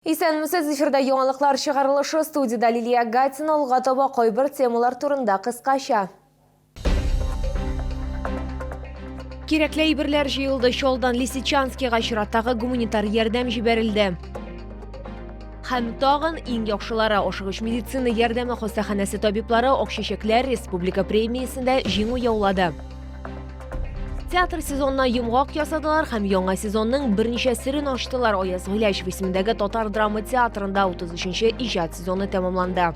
Исәнмесез, эфирда яңалыклар чыгарылышы, студиядә Лилия Гатина, алга таба кайбер темалар турында кыскача. Кирәкле әйберләр җыелды, Чалдан Лисичанскига чираттагы гуманитар ярдәм җибәрелде. Һәм тагын иң яхшылары ашыгыч медицина ярдәме хастаханәсе табиблары Акчәчәкләр республика премиясендә җиңү яулады. Театр сезонына йомгак ясадылар һәм яңа сезонның берничә серен ачтылар. Аяз Гыйләҗев исемендәге татар драма театрында 33-нче иҗат сезоны тәмамланды.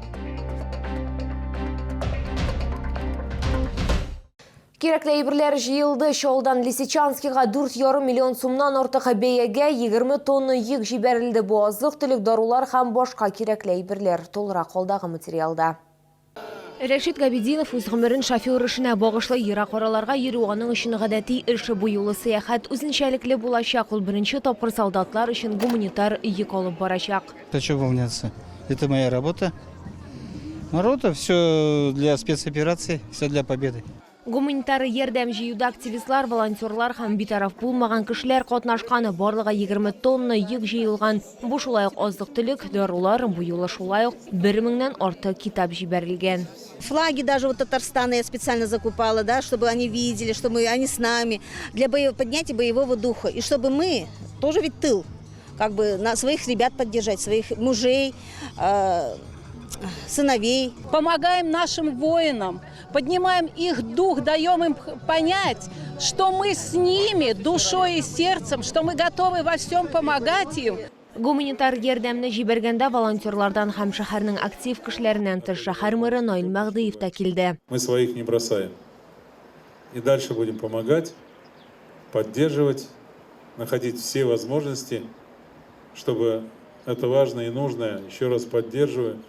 Кирәкле әйберләр җыелды. Чаллыдан Лисичанскига 4,5 миллион сумнан артык бәягә 20 тонна йөк җибәрелде. Бу азык-төлек, дарулар һәм башка кирәкле әйберләр. Тулырак алдагы материалда. Рәшит Габидинов үз гомерен шофер эшенә багышлый. Ерак араларга йөрү аның өчен гадәти эш. Бу юлы сәяхәт үзенчәлекле булачак, ул беренче тапкыр солдатлар өчен гуманитар йөк алып барачак. Да чё волняться? Это моя работа. Работа, все для спецоперации, все для победы. Гуманитар ярдәм җыюда активистлар, волонтерлар һәм битараф булмаган кешеләр катнашкан. Барлыгы 20 тонна йөк җыелган. Бу шулай ук азык-төлек, дарулар, бу юлы шулай ук бер меңнән артык китап җибәрелгән. Флаги даже вот Татарстана я специально закупала, да, чтобы они видели, что мы, они с нами, для поднятия боевого духа. И чтобы мы, тоже ведь тыл, как бы на своих ребят поддержать, своих мужей, сыновей. Помогаем нашим воинам, поднимаем их дух, даем им понять, что мы с ними душой и сердцем, что мы готовы во всем помогать им. Гуманитар ярдәмне җибәргәндә волонтерлардан һәм шәһәрнең актив кешеләреннән тыш шәһәр мэры Наил Мәһдиев та килде. Мы своих не бросаем. И дальше будем помогать, поддерживать, находить все возможности, чтобы это важное и нужное, еще раз поддерживаю,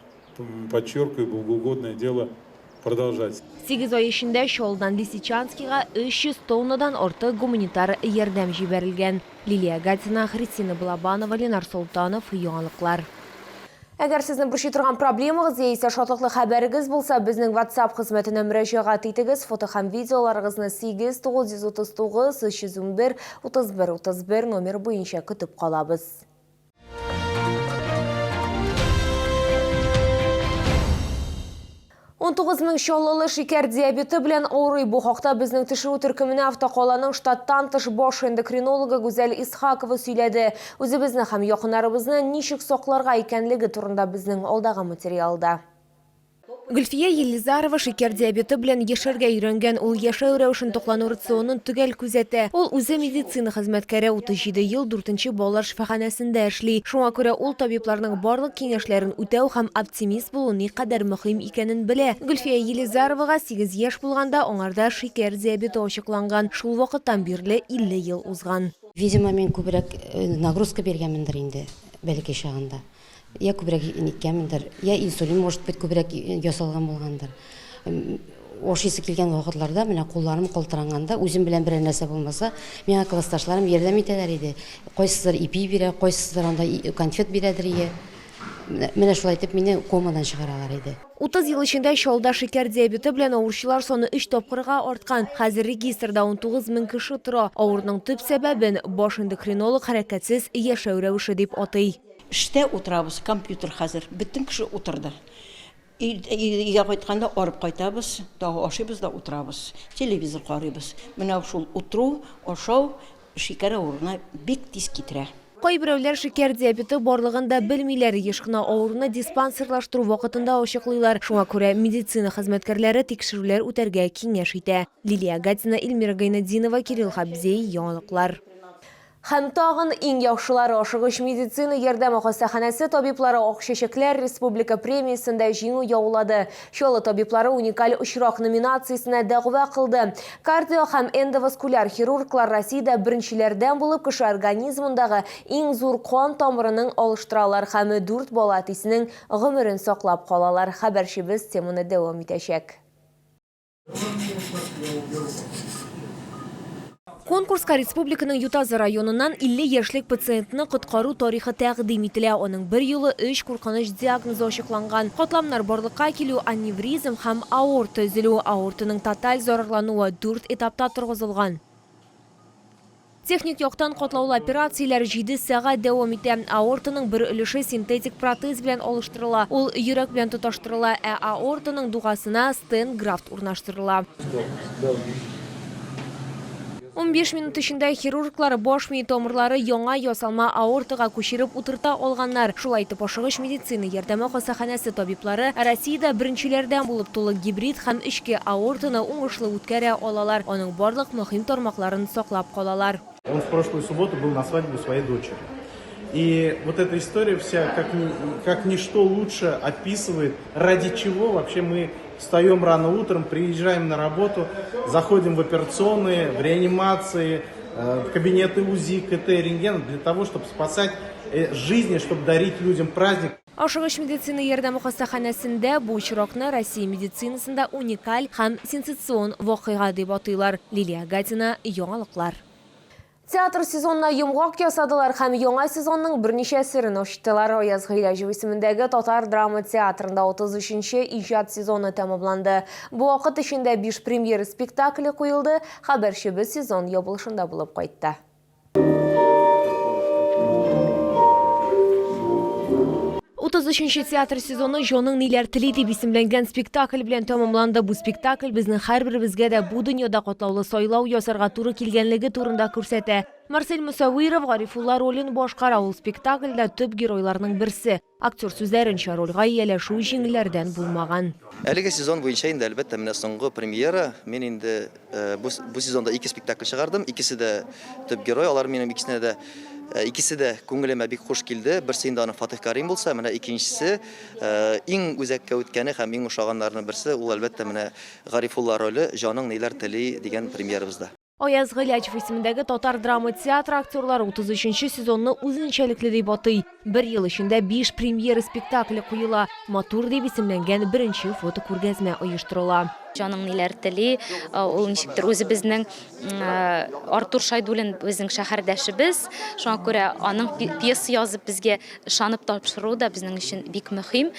подчеркиваю, богоугодное дело продолжать. Сигез ай эчендә Чаллыдан Лисичанскига 300 тоннадан артык гуманитар ярдәм җибәрелгән. Лилия Гатина, Христина Балабанова, Ленар Солтанов, Яңалыклар. Әгәр сезне борчый торган проблемагыз яисә шатлыклы хәбәрегез булса, безнең WhatsApp хезмәтенә мөрәҗәгать итегез. Фото һәм видеоларыгызны 8 939 311 31 31 номер буенча көтеп калабыз. 19 мең чаллылы шикәр диабеты белән авырый. Бу хакта безнең төшерү төркеменә автокаланың штаттан тыш баш эндокринологы Гүзәл Исхакова сөйләде. Үзебезне һәм якыннарыбызны ничек сакларга икәнлеге турында безнең алдагы материалда. Гөлфия Елизарова шикәр диабеты белән яшәргә өйрәнгән. Ул яшәү рәвешен, туклану рационын төгәл күзәтә. Ул үзе медицина хезмәткәре, 37 ел дүртенче балалар шифаханәсендә эшли. Шуңа күрә ул табибларның барлык киңәшләрен үтәү һәм оптимист булу никадәр мөһим икәнен белә. Гөлфия Елизаровага сигез яшь булганда аңарда шикәр диабеты ачыкланган. Шул вакыттан бирле 50 ел узган. Видимо, мин күбрәк нагрузка биргәнмендер инде бәләкәй чагында. Я күбрәк ниткәнмендер, я инсулин, может быть, күбрәк ясалган булгандыр. Ашыйсы килгән вакытларда, менә кулларым калтыранганда, үзем белән берәр нәрсә булмаса, миңа классташларым ярдәм итәләр иде. Кайсыдыр ипи бирә, кайсыдыр анда конфет бирәдер ие. Менә шулай итеп мине комадан чыгаралар иде. 30 ел эчендә Чаллыда шикәр диабеты белән авыручылар саны өч тапкырга арткан. Хәзер регистрда 19 мең кеше тора. Авыруның төп сәбәбен баш эндокринолог хәрәкәтсез яшәү рәвеше дип атый. Эштә утырабыз, компьютер хәзер, бөтен кеше утырды. Өйгә кайтканда арып кайтабыз, тагы ашыйбыз да утырабыз. Телевизор карыйбыз. Менә шул утыру, ашау шикәр авыруына бик тиз китерә. Кайберәүләр шикәр диабеты барлыгын да белмиләр. Еш кына авыруны диспансерлаштыру вакытында ачыклыйлар. Шуңа күрә медицина хезмәткәрләре тикшерүләр үтәргә киңәш итә. Лилия Гатина, Эльмира Гайнетдинова, Кирилл Хабзей, Яңалыклар. Һәм тагын иң яхшылары ашыгыч медицина ярдәме хастаханәсе табиблары Ак чәчәкләр республика премиясендә җиңү яулады. Чаллы табиблары уникаль очрак номинациясенә дәгъва кылды. Кардио һәм эндоваскуляр хирурглар Россиядә беренчеләрдән булып кеше организмындагы иң зур кан тамырының алыштыралар һәм дүрт бала әтисенең гомерен саклап калалар. Хәбәрчебез теманы дәвам итәчәк. Конкурска республиканың Ютазы районыннан 50 яшьлек пациентны коткару тарихы тәкъдим ителә. Аның берьюлы өч куркыныч диагнозы ачыкланган, катламнар барлыкка килү, аневризм һәм аорта өзелү. Аортаның тоталь зарарлануы дүрт этапта торгызылган. Техник яктан катлаулы операцияләр 7 сәгать дәвам итә. Аортаның бер өлеше синтетик протез белән алыштырыла. Ул йөрәк белән тоташтырыла, ә аортаның дугасына стент-графт урнаштырыла. 15 минут эчендә хирурглар баш мие тамырлары яңа ясалма аортага күчереп утырта алганнар. Шулай итеп, ашыгыч медицина ярдәме хастаханәсе табиблары Россиядә беренчеләрдән булып тулы гибрид һәм эчке аортаны уңышлы үткәрә алалар, аның барлык мөһим тармакларын саклап калалар. Он в прошлую субботу был на свадьбе у своей дочери. И вот эта история вся как, ни, как ничто лучше описывает, ради чего вообще мы встаем рано утром, приезжаем на работу, заходим в операционные, в реанимации, в кабинеты УЗИ, КТ, рентген, для того, чтобы спасать жизни, чтобы дарить людям праздник. Ашыгыч медицина ярдәме хастаханәсендә бу очракны Россия медицинасында уникаль һәм сенсацион вакыйга дип атыйлар. Лилия Гатина, Яңалыклар. Театр сезонына йомгак ясадылар һәм яңа сезонның берничә серен ачтылар. Аяз Гыйләҗев исемендәге Татар драма театрында 33-нче иҗат сезоны тәмамланды. Бу вакыт эчендә 5 премьера спектакле куелды. Хәбәрчебез сезон ябылышында булып кайтты. 33-нче театр сезоны «Җаның ниләр тели» дип исемләнгән спектакль белән тәмамланды. Бу спектакль безнең һәрберебезгә дә бу дөньяда катлаулы сайлау ясарга туры килгәнлеге турында күрсәтә. Марсель Мөсәвиров Гарифулла ролен башкара. Ул спектакльдә төп геройларның берсе. Актер сүзләренчә, рольгә ияләшү җиңелләрдән булмаган. Әлеге сезон буенча инде, әлбәттә, менә соңгы премьера. Мин инде бу, бу сезонда ике спектакль чыгардым. Икесе дә төп герой. Алар минем икесенә дә икесе дә күңелемә бик хуш килде. Берсе инде аның Фатих Карим булса, менә икенчесе иң үзәккә үткәне һәм иң ошаганнарының берсе, ул әлбәттә менә Гарифулла роле Җаның ниләр тели дигән премьерабызда. Аяз Гыйләҗев исемендәге Татар драма театры актерлары 33 нче сезонны үзенчәлекле дип атый. Бер ел эчендә биш премьера спектакле куела, Матур дип исемләнгән беренче фотокүргәзмә оештырыла. Җаның ниләр тели, ул ничектер үзебезнең Артур Шайдуллин безнең шәһәрдәшебез, шуңа күрә аның пьеса язып безгә ышанып тапшыруы да безнең өчен бик мөһим.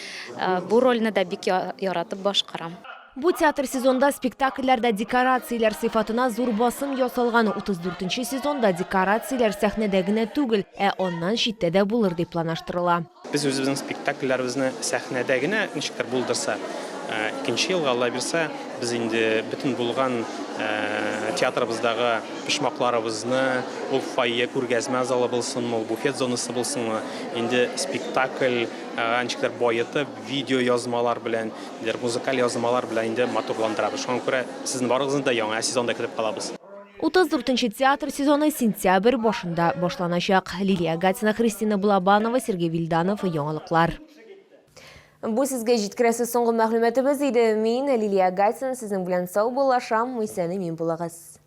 Бу рольне дә бик яратып башкарам. Бу театр сезонда спектакльләрдә декорацияләр сыйфатына зур басым ясалган. 34 нче сезонда декорацияләр сәхнәдә генә түгел, ә аннан читтә дә булыр дип планаштырыла. Без үзебезнең спектакльләребезне сәхнәдә генә ничектер булдырса, икенче елга, Алла бирса, без инде бөтен булган театрыбыздагы почмакларыбызны, ул фойе, күргәзмә залы булсынмы, ул буфет зонасы булсынмы, инде спектакль ничектер баетып, видеоязмалар белән, Дер музыкаль язмалар белән инде матурландырабыз. Шуңа күрә сезне барыгызны да яңа сезонда көтеп калабыз. 34 нче театр сезоны сентябрь башында башланачак. Лилия Гатина, Христина Балабанова, Сергей Вильданов, Яңалыклар. Бу сезгә җиткерәсе соңгы мәгълүматыбыз иде. Мин, Лилия Гатина, сезнең белән саубуллашам. Исән-имин булыгыз.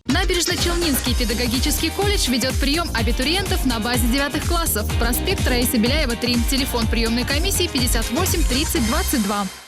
Набережно-Челнинский педагогический колледж ведет прием абитуриентов на базе 9 классов. Проспект Раисы Беляева, 3. Телефон приемной комиссии 58 30 22.